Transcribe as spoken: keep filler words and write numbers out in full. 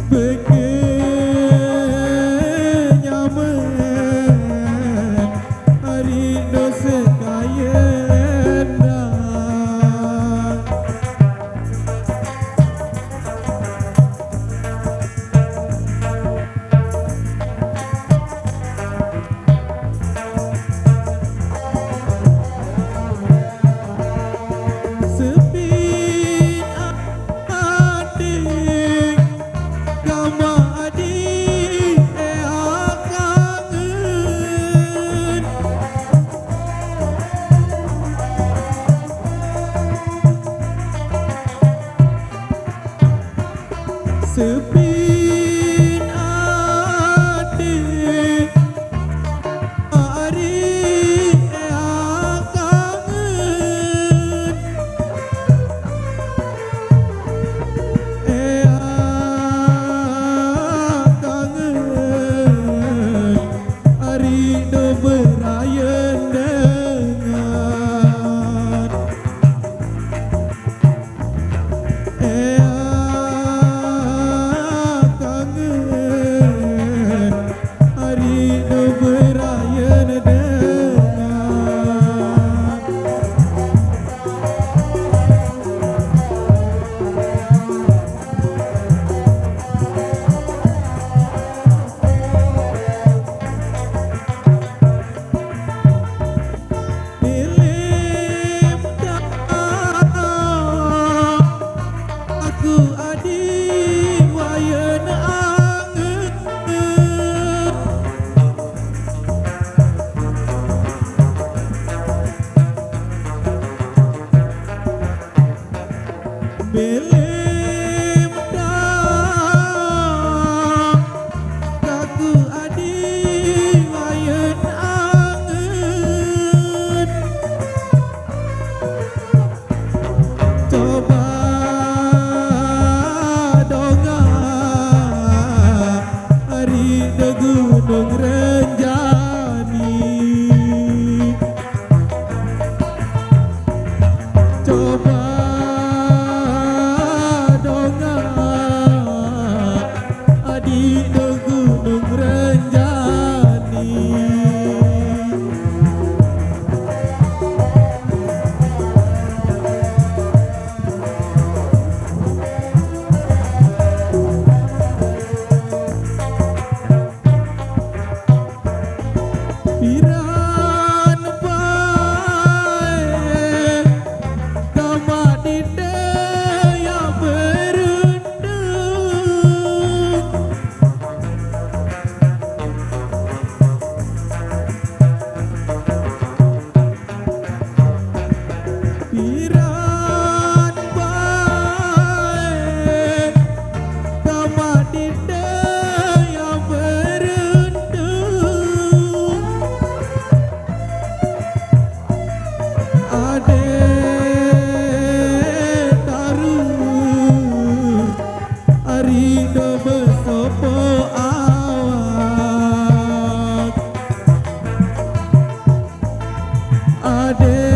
Peke nyamen ari dosa kayen dah. Sepi ati kama adi ea kangen. Sepi ati ari ea kangen. Ea kangen ari do berayen dengan. Ea kangen ari do berayen dengan. Bilem dah aku adi wayen angen. Bilem dah aku adi wayen angen. Coba dongak ari de Gunung Renjani. Coba dongak adi de Gunung Renjani. Piran bae kama dite ya beruntung. Piran bae kama dite ya beruntung. Ade taruh ari do besopo awak. Ade